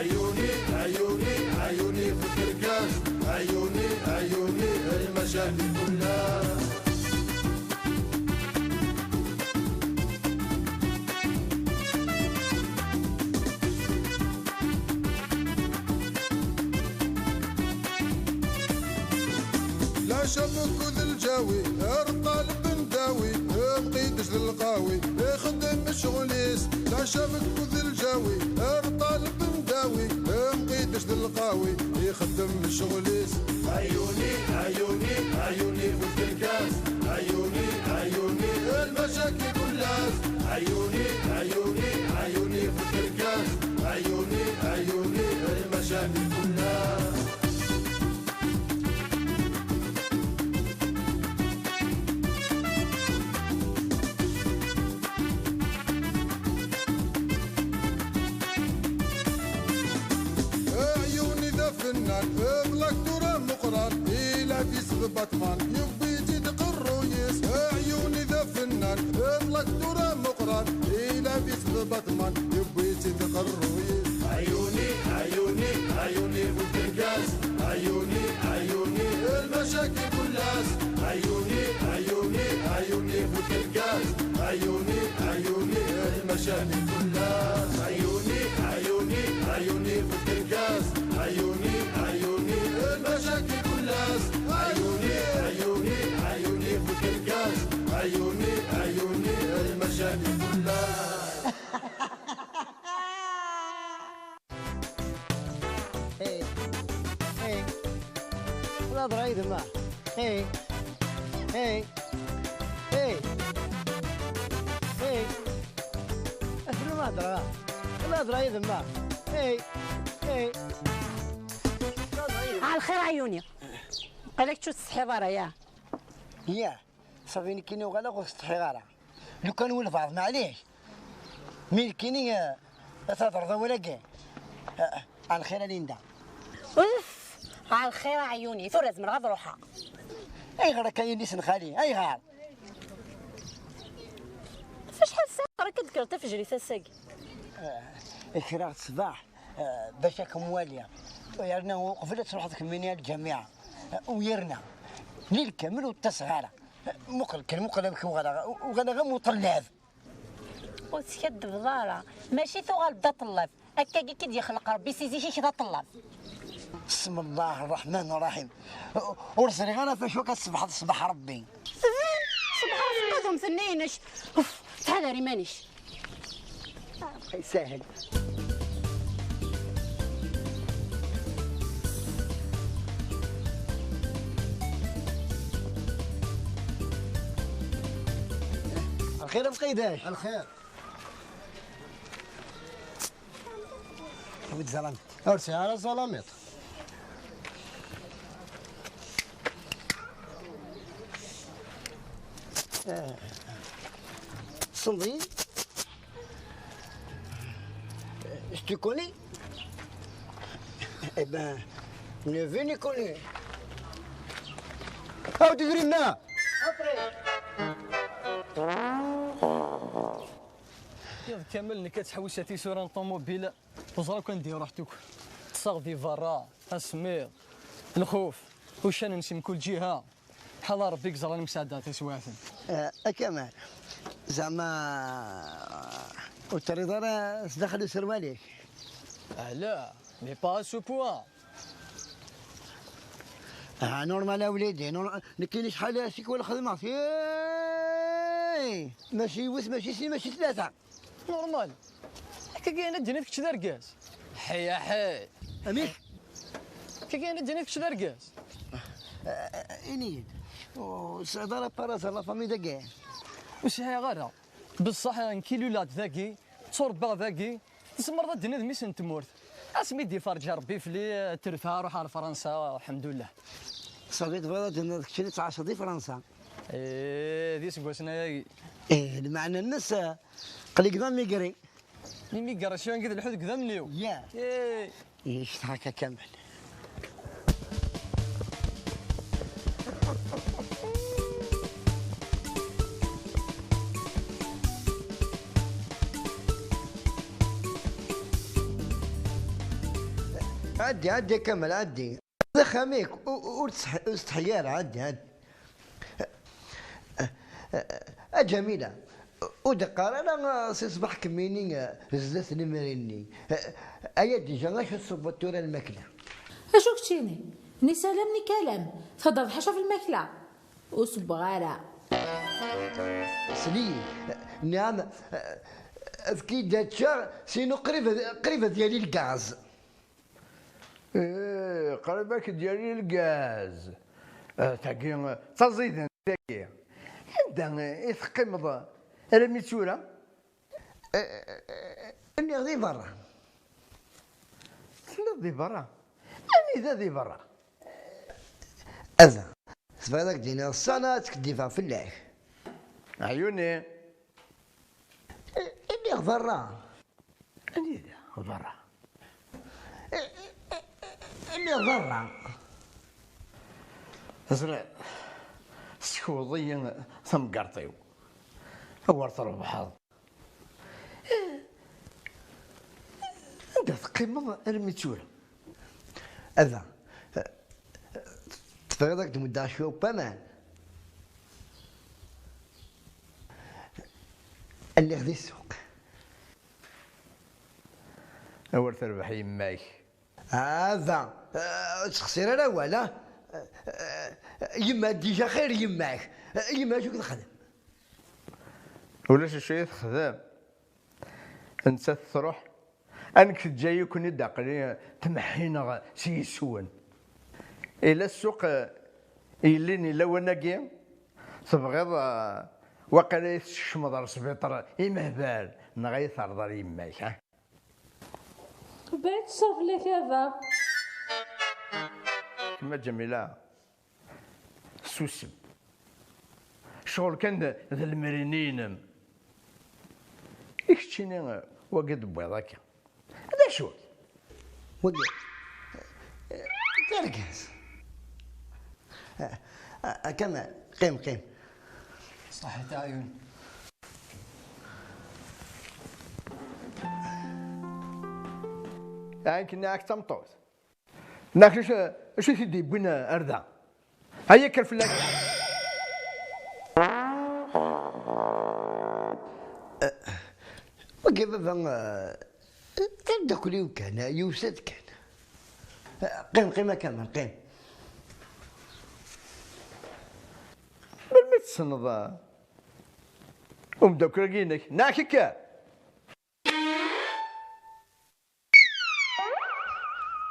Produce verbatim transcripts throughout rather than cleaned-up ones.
عيوني، عيوني، عيوني في الكركاس، عيوني، عيوني، المشاكل كلها. لا شبك ذا الجاوي، ارطال بن داوي، مقيدش ذا القاوي، يخدم شغليس. لا شبك ذا الجاوي، ارطال بن داوي، مقيدش ذا القاوي، يخدم شغليس. عيوني، عيوني، عيوني في الكركاس، عيوني، عيوني، المشاكل كلها. عيوني، عيوني، عيوني في الكركاس، عيوني، عيوني، المشاكل كلها. عيوني ذا فنان، بلاك دورة مقران، إلا في سبع ثمان، يبي تدق الرويس. عيوني ذا فنان، بلاك دورة مقران، إلا في سبع ثمان، يبي تدق الرويس. عيوني، عيوني، عيوني في الكركاس، عيوني، عيوني، المشاكل كلها. عيوني، عيوني، عيوني في الكركاس، عيوني، عيوني، المشاكل كلها. عيوني، عيوني، عيوني في الكركاس، عيوني، عيوني، المشاكل كلها. عيوني، عيوني، عيوني في الكركاس، عيوني، عيوني، المشاكل كلها. Hey, hey, la drayedma. Hey, hey, hey, hey. Asma la dra, la drayedma. Hey, hey. على الخير عيوني. قالك شو تستحي ضرا يا؟ Yeah. صافي، نكيني وغالا غو تستحي غارة. لو كان ولبعض، معليش. مي نكيني، آه، تهضر ذا ولا كاين. آه، آه، على خير ليندا. اوف، على الخير عيوني، ثورة زمر غاض روحها. اي غير كاين نيس نخالي، اي غار. فشحال الساعة راك تذكر تفجري تساقي؟ آه، كرا صباح. آه، باش راكم موالية. ويرنا قبل تروح تكملني الجامعة. آه، ويرنا ليل كامل والتصغارة. آه، مقل كان مقل بك وغلا، وغلا غير مطلاب. وتكد بضارة، ماشي ثوغال بدا طلاب. هكا كي كي يخلق ربي سيزي كي كذا طلاب. بسم الله الرحمن الرحيم. ور سري غير فاش وقت صبح، صبح ربي. صبح ربي ما ثنينش. اوف، تحذري مانيش. الله يسهل. الخير مقيداش؟ الخير. ويد زلمت. ارسي على زلمت. آه. صندي. Je te connais. Eh ben, bienvenue connu. او تدري منا. Iḍ kamel nekk ad tḥewwes ar tisura n ṭumubil, ur ẓriɣ kan di ruḥ tukk. Ṭṭseɣ di berra, asemmiḍ, lxuf, uccanen si mkul ǧiha. Ḥala Rebbi yeẓran msɛedda taswiɛt-n. Eh, a Kamal, zeɛma ur terriḍ ara sdaxel userwal-ik? Ah, la, mais pas à ce point. Ah, normal a wlidi, nor-, nekkini acḥal tikwal xedmeɣ, eh, mačči yiwet, mačči sin, mačči tlata. Normal. Akka kan ad d-tiniḍ kečč d argaz. Ḥi, ḥi. Amek? Akka kan ad d-tiniḍ kečč d argaz. Eh, ini-yi-d. Ur tesɛiḍ ara par hasard la famille dagi? Ur sɛiɣ ara. Beṣṣeḥ, nekk i luleɣ-d dagi, tturebbaɣ dagi, tzemreḍ ad d-tiniḍ mmi-s n tmurt. Asmi d-iferǧ Rebbi fell-i, terfa, ruḥ ar Fransa, lḥemdullah. Ṣafi, tebɣiḍ ad d-tiniḍ keččini tɛaceḍ di Fransa? Ih, d iseggasen ayagi. Ih, lmeɛna-nnes, aql-ik d amigri. Limigrasyon deg d lḥut deg d amliw. Ya. Ih. Ih, icetha-k a Kamal. Ɛeddi, ɛeddi a Kamal, ɛeddi. D axxam-ik, u-, u-, ur tseḥ-, ur tsetḥi ara, ɛeddi, ɛeddi. A Ǧamila, ur d-qqar ara si ṣṣbeḥ kemmini zdat lemri-nni. Aya déjà, acu tṣubbeḍ tura lmakla? Acu keččini? Ni salam ni kalam, thedreḍ ḥaca f lmakla. Ur ṣubbeɣ ara. Sli, nniɣ-am, efk-iyi-d ad ččeɣ, sinu qrib ad, qrib ad yali lgaz. Eh, qrib ad k-d-yali lgaz. Eh, tagi, d taẓidant tagi. Anda i teqqimeḍ armi d tura? Eh, eh, eh, nniɣ di berra. Telliḍ di berra? Anida di berra? Ada, tebɣiḍ ad k-d-iniɣ ṣṣana ad tkeddifeɣ fell-ak. Ɛyuni. Eh, nniɣ berra. Anida berra? Eh, eh, eh, nniɣ berra. Ẓriɣ, tsekweḍ-iyi tamgerṭ-iw. Awer trebḥeḍ. Anda teqqimeḍ armi d tura? Ada, tebɣiḍ ad k-d-muddeɣ cwiya n waman? Lliɣ di ssuq. Awer terbeḥ yemma-k. Ada, eh, ur ttexsir ara awal, ah. Eh, eh, yemma déjà xir yemma-k. Eh, yemma acu i texdem? Ulac acu i texdem. Nettat truḥ, ad nekk teǧǧa-yi-ken-id aql-i tmeḥḥineɣ s yiswen. Ila ssuq, eh, yellin i lawan-agi, tebɣiḍ, eh, waqila i tessekcmeḍ ar sbiṭar imehbal, neɣ ay terḍ ar yemma-k, ha? Bɛid ṣṣer fell-ak a baba. Kemma Ǧamila, susem. Ccɣel kan d, d lemri-nni-inem. I keččini, wagi d-tewwiḍ akka. D acu? Wagi, d argaz. A, a, a Kamal, qqim, qqim. Ṣaḥit a Ɛyun. Ɛni kenni ak tameṭṭut? Neɣ acu, acu i t-id-yewwin ar da? Aya kker fell-ak. Wagi baba, eh, d ameddakel-iw kan, yusa-d kan. Eh, qqim, qqim a Kamal, qqim. Melmi tessneḍ, eh, umeddakel-agi-inek? Neɣ akka?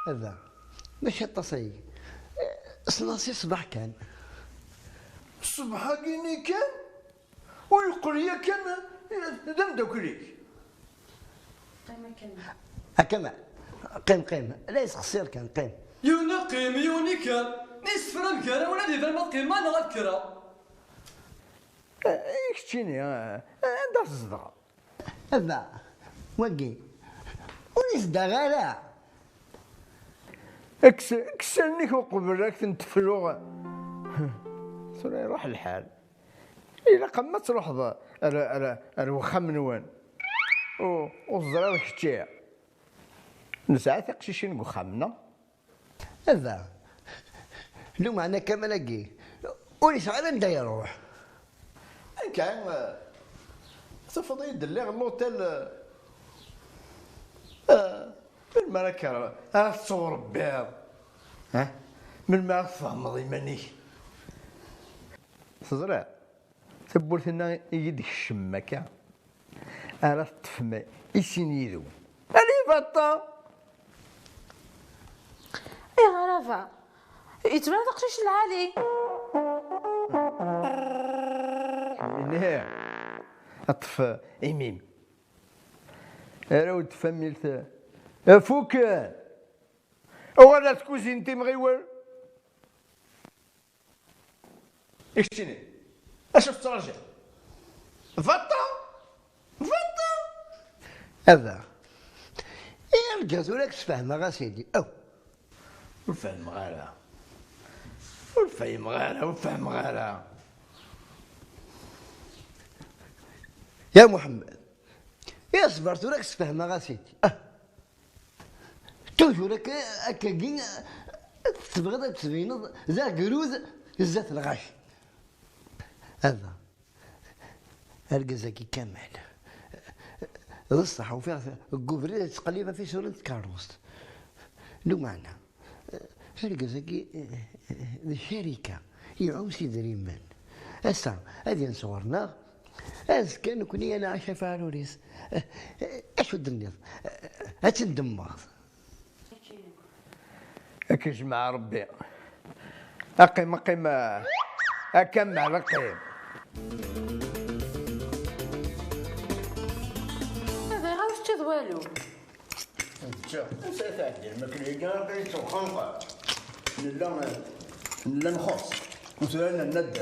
Ada, mačči aṭas-agi. Ssneɣ si ṣṣbeḥ kan. Ṣṣbeḥ-agi-nni kan? Ur yeqqel yakan d ameddakel-ik? Qqim akken. A Kamal, qqim, qqim. La yettqeṣṣir kan, qqim. Yiwen iqqim, yiwen ikker. Isefra mgarawen, ad iban ma qqimeɣ neɣ ad kkreɣ. Eh, i keččini, eh, anda tzedɣeḍ? Aba, wagi, ur izdeɣ ara. Kkes, kkes allen-ik uqbel ad k-tent-fruɣ. Tura iruḥ lḥal. Ilaq am ad truḥeḍ ar, ar, ar wexxam-nwen. U, ur teẓriḍ kečči. Nesɛa tiqcicin deg uxxam-nneɣ. Ada, lumeɛna Kamal-agi, ur yesɛi ara anda iruḥ. Akka, eh, tafeḍ-iyi-d lliɣ l'hôtel, eh, eh, melmi ara kkreɣ, ara tettewrebbiḍ? Eh? Melmi ara tfehmeḍ iman-ik? Teẓriḍ? Tawwurt-nni i yi-d-kecmen akka, ara teṭṭfem i sin yid-wen. Ali baṭṭa! Ayɣer a baba? Yettban-d aqcic lɛali. Ih, ṭṭef imi-m. Arraw n tfamilt, afuken! Uɣal ar tkuzint-im ɣiwel! I keččini, acu tettraǧiḍ? Baṭṭa! Baṭṭa! Ada. I argaz ur ak-sfehmeɣ a sidi. Aw! Ur fehmeɣ ara. Ur fehmeɣ ara, ur fehmeɣ ara. Ya Muḥemmed, ya ṣber tura ak-sfehmeɣ a sidi. Ah! Toujours akka, akkagi, tebɣiḍ ad d-tbineḍ d agrud zdat lɣaci. Aba, argaz-agi Kamal, d ṣṣeḥ, ufiɣ-t deg ubrid yettqellib ɣef isura n tkeṛṛust. Lumeɛna, argaz-agi d ccarika, iɛum s idrimen. Ass-a ad yens ɣur-neɣ, azekka nekkni ad nɛac ɣef uɛrur-is. Acu d-tenniḍ? Ad tt-ndemmeɣ. Ad k-ijmeɛ Rebbi. Aqim, aqim, a Kamal, aqim. Baba, ur teččiḍ walu. Nečča. Ansa i tɛeddi lmakla-agi? Aql-i ttwexxanqeɣ. Nella, nella nxuṣ. U tura nerna-d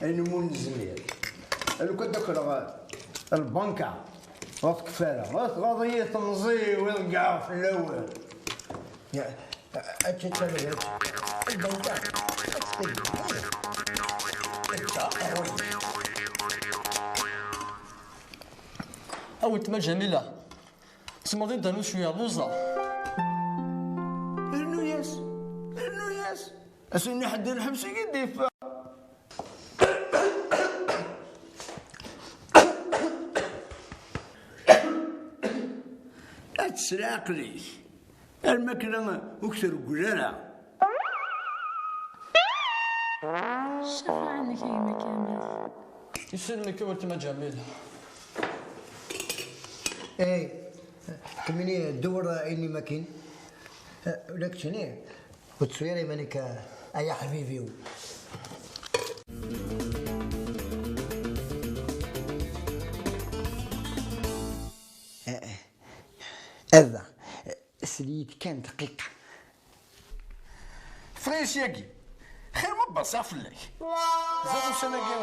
ayen umi ur nezmir. Lukan d-akreɣ lbanka, ur tekfi ara. Ur tɣaḍ-iyi temẓi-w, iḍeggeɛ fell-awen. Ya, akka d tabrat. Lbanka. A weltma Ǧamila, tzemreḍ i d-ternuḍ cwiya ṛṛuza? Rnu-yas, rnu-yas. Ass-nni ḥedd i lḥebs i d-yeffeɣ. Ad tesleɛqel-ik. Arma akken ur k-treggel ara. Ccafeɛ-nnek a gma Kamal. Isellem-ik a weltma Ǧamila. Ey, kemmini dewwer ayen-nni makin. Ula keččini, ur tettu ara iman-ik a, ay aḥbibi-w. Aba, sel-iyi-d kan dqiqa. Ffeɣ-iyi syagi. Xir ma bbaṣiɣ fell-ak. Ẓer ussan-agi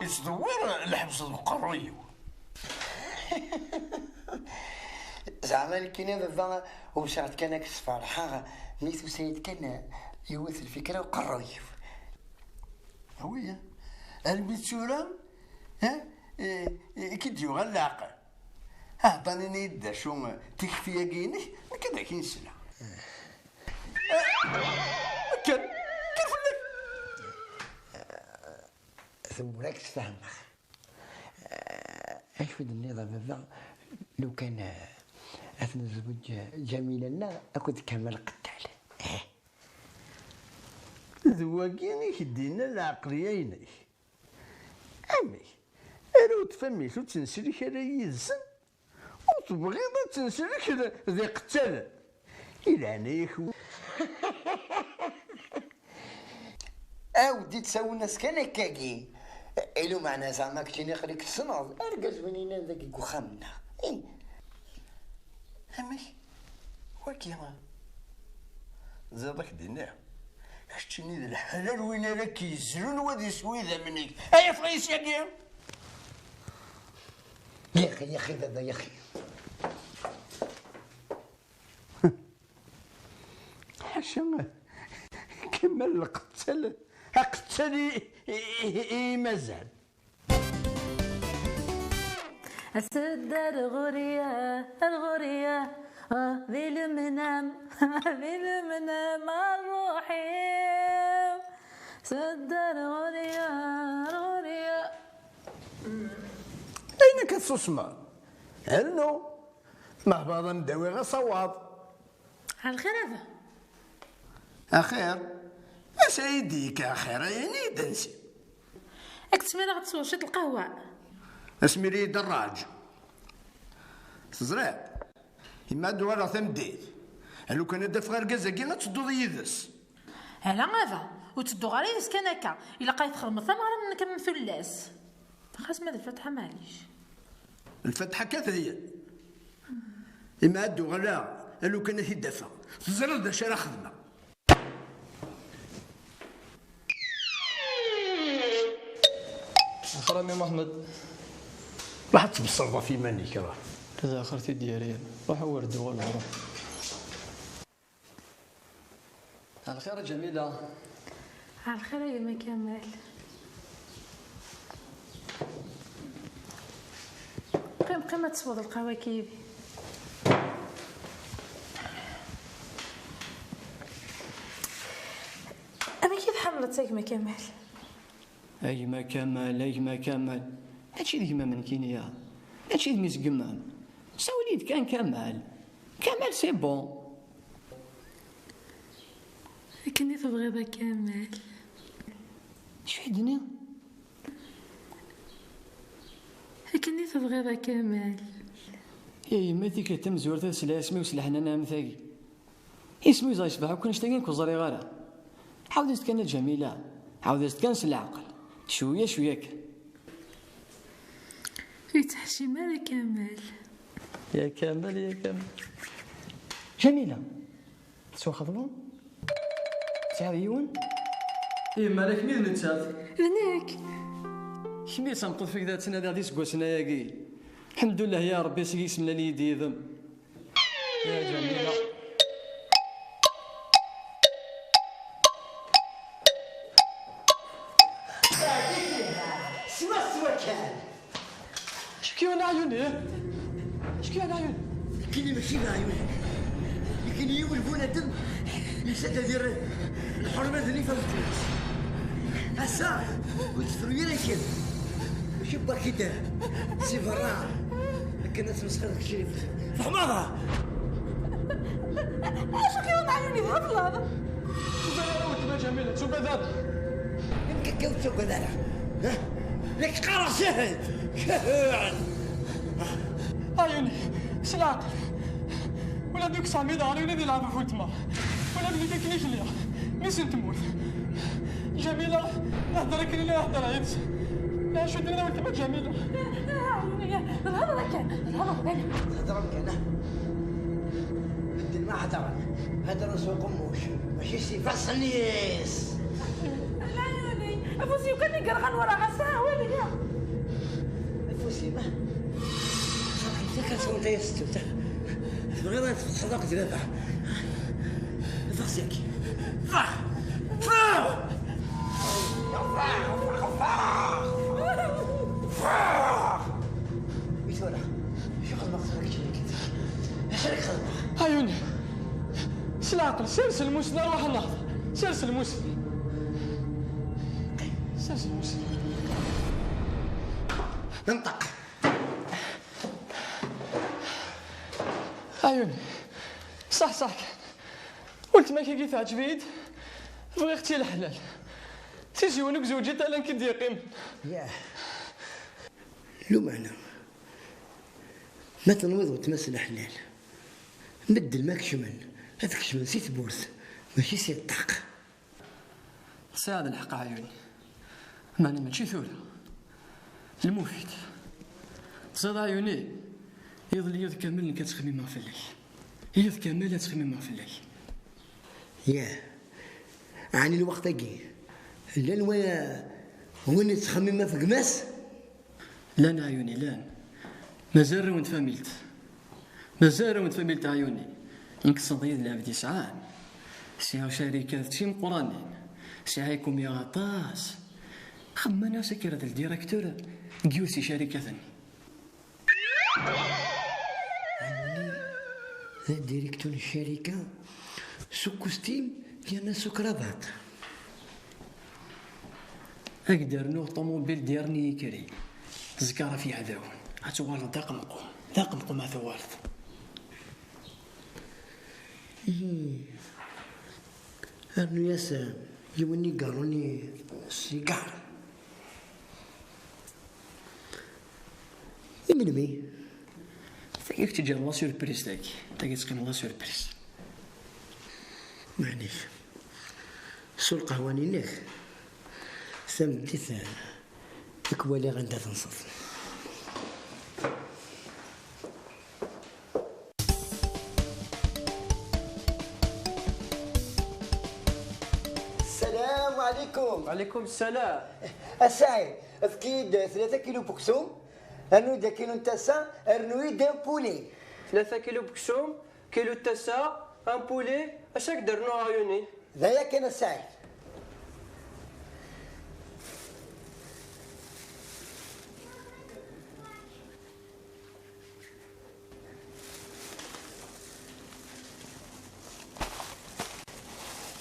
yettdewwir lḥebs deg uqerruy-iw. Zeɛma nekkini a baba, wsiɣ-d kan ad k-sferḥeɣ, mi tusa-yi-d kan yiwet lfikra uqerruy-iw. Awi, almi d tura, ha? I, i, i k-id-yuɣal leɛqel. Aɛḍan, ini-yi-d d acu tikti-agi-inek, nekk ad ak-in-sleɣ. Kker, kker fell-ak. Tura ad k-sfehmeɣ. Acu d-tenniḍ a baba, lukan, eh, ad nezweǧ Ǧamila-nneɣ akked Kamal Qettal? Eh. D wagi i k-d-yenna lɛeqliya-inek? Amek? Arraw n tfamilt ur ttenslik ara yid-sen? Ur tebɣiḍ ad tenslik d, d iqettalen? I leɛnaya-k. Aw, d-ittawin-as kan akkagi. I lumeɛna zeɛma keččini aql-ik tessneḍ argaz win yellan dagi deg uxxam-nneɣ. Ih. Amek? Wagi, ziḍ ak-d-iniɣ, keččini d leḥlal win ara k-yezlun wad iswi d amnig. Ay afɣis-agi! Yaxi, yaxi, baba, yaxi. Ḥaca, Kamal lqettal, aqettal i, i, i, i mazal. Sedder ɣur-i, ɣur-i, ah, di lemnam, di lemnam, a ṛṛuḥ-iw. Sedder ɣur-i, ɣur-i. Ayen akka tsusmeḍ? Rnu. Meɛbaḍ a m-d-awiɣ asawaḍ. Ɛelxir a baba. Axir? Ansa i d-yekka axir? Ini-yi-d ansi. Ad k-tesmireɣ ad tesweḍ ciṭ lqahwa. Asmir-iyi-d ṛṛaǧ. Teẓriḍ? Yemma ad d-uɣaleɣ tameddit. Lukan ad d-afeɣ argaz-agi ad tedduḍ yid-s. Ala a baba, ur ttedduɣ ara yid-s kan akka. Ilaq ad yi-txedmeḍ tameɣra n nekk am tullas. Xas ma d lfatiḥa, maɛlic. Lfatiḥa kan tedyen. Imi ad d-uɣaleɣ, a lukan ad t-id-afeɣ. Teẓriḍ d acu ara xedmeɣ. Axir a mmi Muḥemmed. Ruḥ ad tbessreḍ ɣef yiman-ik, ruḥ. D axir-t-id-yerran. Ruḥ, awer d-uɣaleɣ, ruḥ. Ɛelxir a Ǧamila. Ɛelxir a gma Kamal. Qqim, qqim ad tesweḍ lqahwa-k yid-i. D gma Kamal. A gma Kamal, a gma Kamal. Mačči d gma-m nekkini, ya. Mačči d mmi-s n gma-m. Sawel-iyi-d kan Kamal. Kamal, c'est bon. Akken i tebɣiḍ a Kamal. Acu i d-nniɣ? Akken i tebɣiḍ a Kamal. Ya yemma, tikkelt tamezwarut ad sleɣ isem-iw s leḥnana am tagi. Isem-iw yeẓra yecbeḥ akk annect-agi nekk ur ẓriɣ ara. Ɛawed-as-d kan a Ǧamila, ɛawed-as-d kan s leɛqel. Cwiya, cwiya kan. Ur yettḥeccim ara Kamal. Ya Kamal, ya Kamal. Ǧamila, tettwaxeḍbeḍ? Tesɛiḍ yiwen? Yemma, ala kemm i d nettat. D nekk. Kemm i d tameṭṭut fik da ttnadiɣ d iseggasen ayagi. Lḥemdullah ya Ṛebbi, seg i yessemlal-iyi-d yid-m. Ya Ǧamila. Swaswa kan. Acu k-yuɣen a Ɛyuni? Acu k-yuɣen a Ɛyuni? Nekkini mačči d aɛyun. Nekkini yiwen bunadem yusa-d ad yerr lḥurma d nnif ɣef ddunit. Ass-a, ur tefru ara akken. Mačči n wakk i d-, si berra. Akken ad tmesxiḍ kečč. Fehmeḍ? Acu k-yuɣen a Ɛyuni, tɣefleḍ? Ur ttugad ara weltma Ǧamila, ur ttugad ara. Nekk akka ur ttugad ara. Ha? Nekk qqareɣ cahel! Cahel! A Ɛyuni, s leɛqel. Ula d nekk sɛmideɣ a Ɛyuni di leɛbad n weltma. Ula d nekk akken i k-lliɣ. Mmi-s n tmurt. Ǧamila, ihedder akken i la ihedder yid-s. Acu d-tenna weltma Ǧamila? Lhedra kan, lhedra kan. Lhedra kan, ah. Medden ma hedren, hedren s uqemmuc, mačči s ifassen-is. Lɛayuni, afus-iw kan i yerɣan ur aɣ-as ara awal-nni. Afus-im, ah? Ẓer, anta kan sɣunt ay asettut, ah? Tebɣiḍ ad tfetḥeḍ akked baba? Ffeɣ seg-i. Ffeɣ! Ffeɣ! I tura? Acu xedmeɣ tura kečč? Acu ara k-xedmeɣ? Ɛyuni, s leɛqel, sers lmus-nni, arwaḥ ad nehḍer. Sers lmus-nni. Sers lmus-nni. Nṭeq. Ɛyuni, ṣaḥ, ṣaḥ kan. Weltma-k-agi teɛǧeb-iyi-d, bɣiɣ-tt i leḥlal. Tiziwin ur k-zewǧent ala nekk i d-yeqqimen. Yah. Lumeɛna, ma tenwiḍ weltma s leḥlal, medden ma kecmen, ad kecmen si tewwurt, mačči si ṭṭaq. Tesɛiḍ lḥeqq a Ɛyuni, meɛna mačči tura. Lmufid. Teẓriḍ a Ɛyuni, iḍelli yiḍ kamel nekk ad ttxemmimeɣ fell-ak. Yiḍ kamel ad ttxemmimeɣ fell-ak. Yah. Ɛni lweqt-agi llan wa-, win yettxemmimen ɣef gma-s? Llan a Ɛyuni, llan. Mazal arraw n tfamilt. Mazal arraw n tfamilt a Ɛyuni. Nekk tessneḍ-iyi d lɛebd yesɛan. Sɛiɣ carikat d timeqqranin. Sɛiɣ ikumyaɣ aṭas. Xemmemeɣ-as ad k-rreɣ d ldirektur deg yiwet si carikat-nni. Ɛni d adirektur n ccarika s ukustim yerna s ukrabaṭ? Ad k-d-rnuɣ ṭumubil dernier cri, tezga ɣef yeɛdawen, ad tuɣaleḍ d aqemqum, d aqemqum ad tuɣaleḍ. Ih. Rnu-yas, eh, yiwen n igarru-nni s igar. I melmi? Tagi i k-tt-ǧǧiɣ d la surprise tagi. Tagi teqqimeḍ la surprise. Maɛlic. Su lqahwa-nni-inek. Tameddit, eh, ad k-waliɣ anda tenseḍ. Salam alaikum. Alaikum salam. A Saɛid, efk-iyi-d tlata kilu n weksum, rnu-yi-d akilu n tasa, rnu-yi-d un poulet. Tlata kilu n weksum, kilu n tasa, un poulet, acu ad k-d-rnuɣ a Ɛyuni? D aya kan a Saɛid.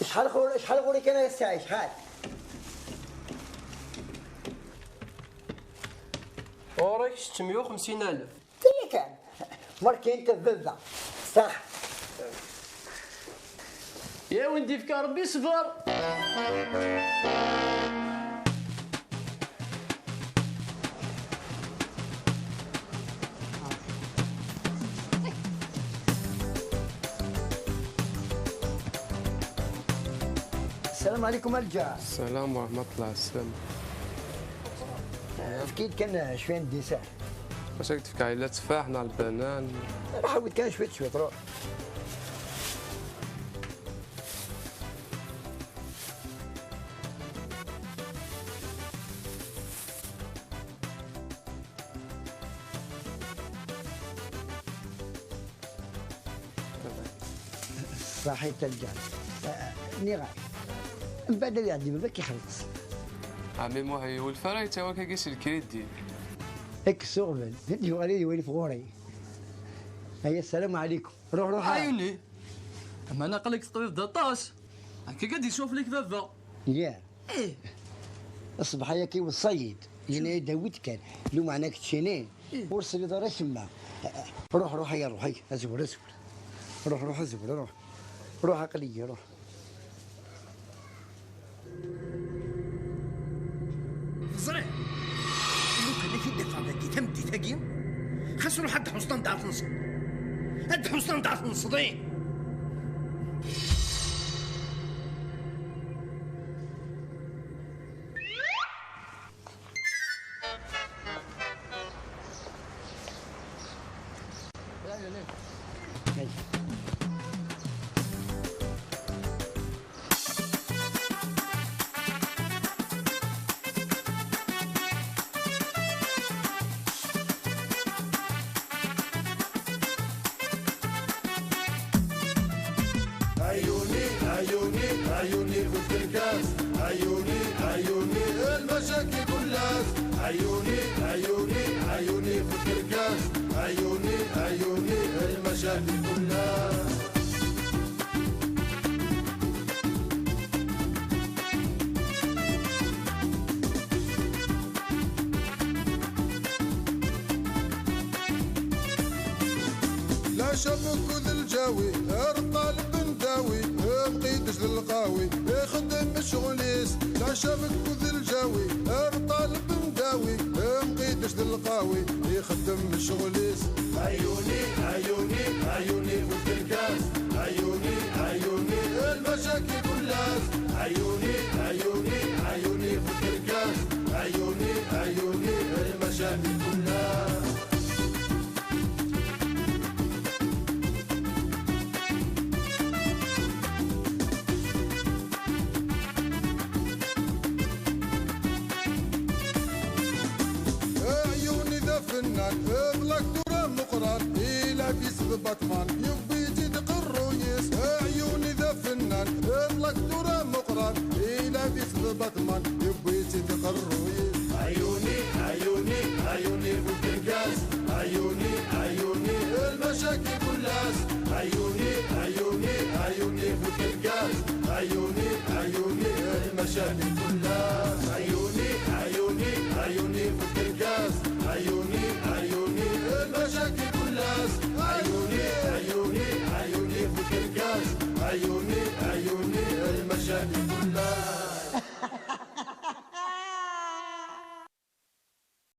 Acḥal ɣur-, acḥal ɣur-i kan a Saɛid, acḥal? Ɣur-k ستمية وخمسين ألف. Tili kan. Markent a baba. Saḥ. Ya win d-ifka Rebbi ṣṣber. السلام عليكم الجار. السلام ورحمة الله. السلام. Efk-iyi-d kan cwiya n dessert. Wacu ad k-d-fkeɣ, yella tteffaḥ neɣ lbanan? Ruḥ awi-d kan cwiṭ cwiṭ, ruḥ. Ṣaḥit a lǧar. Nniɣ-ak. Mbeɛd ad iɛeddi baba-k ixelleṣ. Ɛemmi Muḥ, iwulef ara yettawi akka s lkridi. Kkes uɣbel. Yuɣal ad iwulef ɣur-i. Aya, السلام عليكم. Ruḥ, ruḥ. Ɛyuni. Aman aql-ik teqbiḍ-d aṭas. Akka ad d-yeswa fell-ak baba. Yah. Ih. Ṣṣbeḥ-agi iweṣṣa-yi-d, yenna-yi-d awi-d kan, lumeɛna keččini ur tesliḍ ara acemma. Ruḥ, ruḥ, ay ruḥ, ay, azwel, azwel. Ruḥ, ruḥ, azwel, ruḥ. Ruḥ, aql-iyi, ruḥ. Teẓriḍ, lukan ad k-id-afeɣ dagi tameddit-agi, xas ruḥ ad d-tḥuṣṣeḍ anda ara tenseḍ. Ad d-tḥuṣṣeḍ anda ara tenseḍ, ih! عيوني، عيوني، عيوني في الكركاس. عيوني، عيوني، المشاكل كلها. عيوني، عيوني، عيوني في الكركاس. عيوني، عيوني، المشاكل كلها. لا شبك ذا الجاوي، الطالب نداوي، مقيدش للقاوي، يخدم الشغليس. لا شبك ذا الجاوي، الطالب نداوي، مقيدش للقاوي، يخدم الشغليس. عيوني، عيوني، عيوني في الكركاس. عيوني، عيوني، المشاكل كلها. عيوني، عيوني، عيوني في الكركاس. عيوني، عيوني، المشاكل كلها. عيوني ذا فنان، بلاك دورة مقران، إلا في سبع ثمان، يبيتي تقرويس. عيوني ذا فنان، بلاك دورة مقران، إلا في سبع ثمان، يبيتي تقرويس. عيوني، عيوني، عيوني في الكركاس. عيوني، عيوني، المشاكل كلها. عيوني، عيوني، عيوني في الكركاس. عيوني، عيوني، المشاكل كلها.